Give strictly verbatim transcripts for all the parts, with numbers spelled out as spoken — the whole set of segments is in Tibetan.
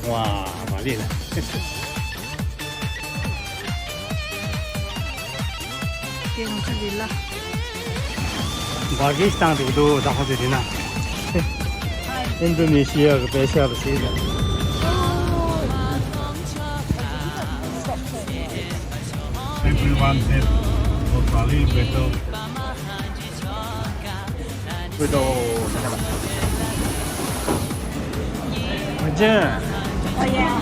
ཝ། མ་ལི་ལ། དེ་ང་ཚོ་རི་ལ། བ་གིས་བཏང་འདུག་འདུག་ད་ཁོ་ཚོས་བྲིས་ན། ཨིན་ཌོ་ནེ་ཤི་ཡ་གི་པེ་ཤ་རུ་སི་ལ། Everyone said, oh, sorry, better. Better. Oh, yeah.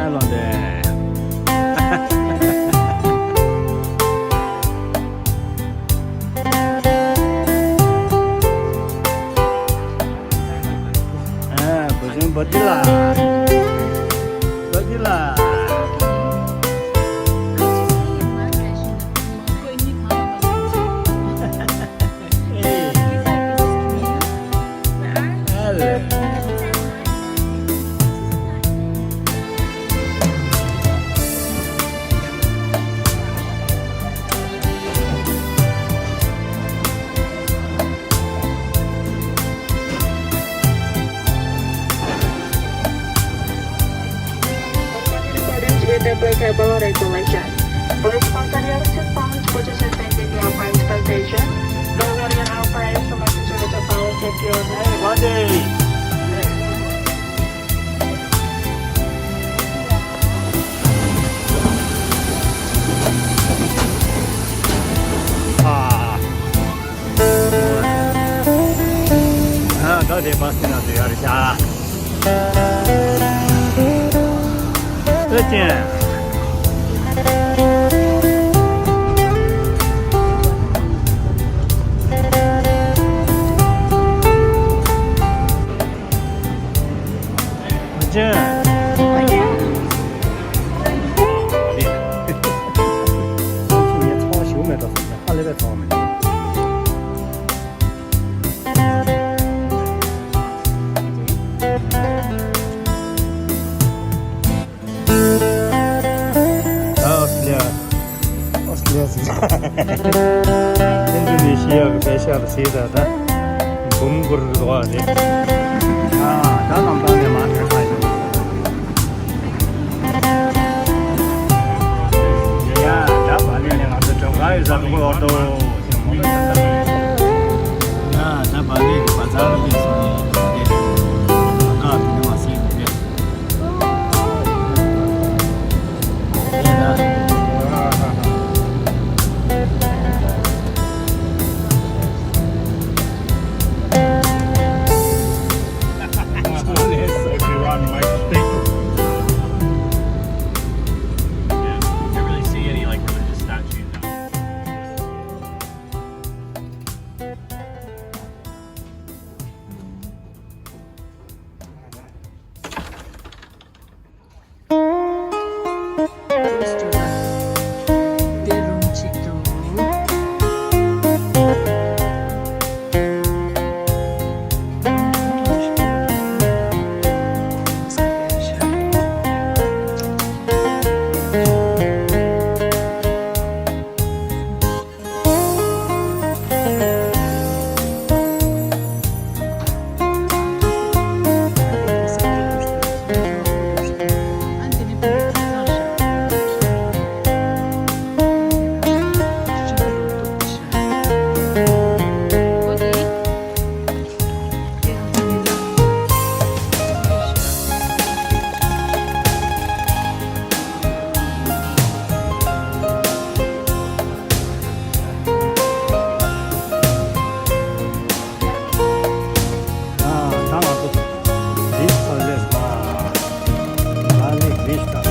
ཨ་ལོ་དེ། ཨ་བུ་ཆུང་བུ་དི་ལ། བུ་དི་ལ། Accordance with applicable regulations, please consider to pound participant in your flight position. Lower your arm price to make sure the power secure. One day. ཨ། ཨ། ད་དེ་བ་སི་ནང་དུ་ཡར་བཞག་ཨེ་ཅན། ཨེ་ཅན། ངས་ཚོང་ཞུ་མེད་དོ་སོང་ཙང་ཧ་ལས་པའི་ཚོང་མེད། ཨོ་སི་ལི་ཡ། ཨོ་སི་ལི་ཡ་ཟེར། ཨིན་ཌོ་ནེ་ཤི་ཡ་གི་པེ་ཤ་ལ་ཟེར་ད་ད། འབུམ་སྐོར་གི་རོ་རེད། ཨ་ད་ནམ་ད་ནས་མ་ཐེ་ས་ཡོད། ཡ་ད་བ་ལི་ནས་ང་ཚོ་གྲོང་ཁ་ཡོད་ས་འགྲོ་གི་ཡོད་དོ། ཡ་ད་བ་ལི་གི་བ་ཛར་ལ་སླེབས་སོང་ནས་ད་དེ་ག་དེ་ནས་མ་སླེབས་ནས། ཨ་ད་ང་ཚོ་འདི་ཚར་ལས་མ་ལ་ལས་འདི་ཞིག་ད།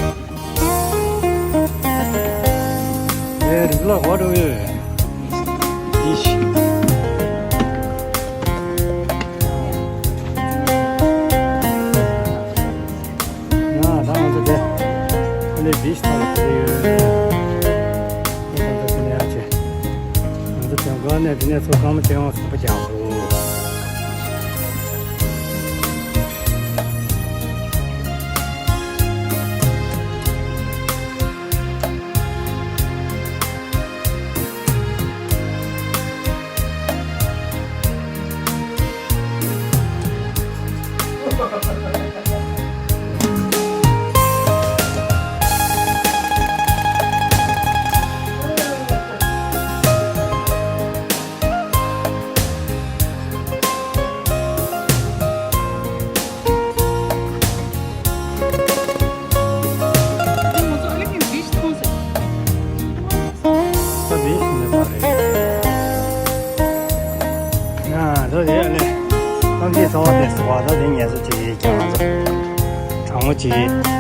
ཨེ་རིགས་ལ་གོ་འགྲོ་ཡོད། ཡིན་ཤི། ཡ་ད་ང་ཚོ་དེ་ཁོ་ལས་འདི་ཞིག་ད་ཡོད། འགོ་ནས་དེ་ནས་ཚོ་སྐར་མ་ཆེ་བ་སོགས་པ་རྒྱག་དགོས། ད་དེ་ཞིག་ནས་མ་རེད། ཡ་ད་དེ་ཨ་ལེ། གཏམ་བཤད་ཚོགས་པ་དེ་སུ་བ་ད་དེ་ངལ་གསོ་བྱེད་ཀྱི་ཀྱང་གྲང་མོ་བྱེད།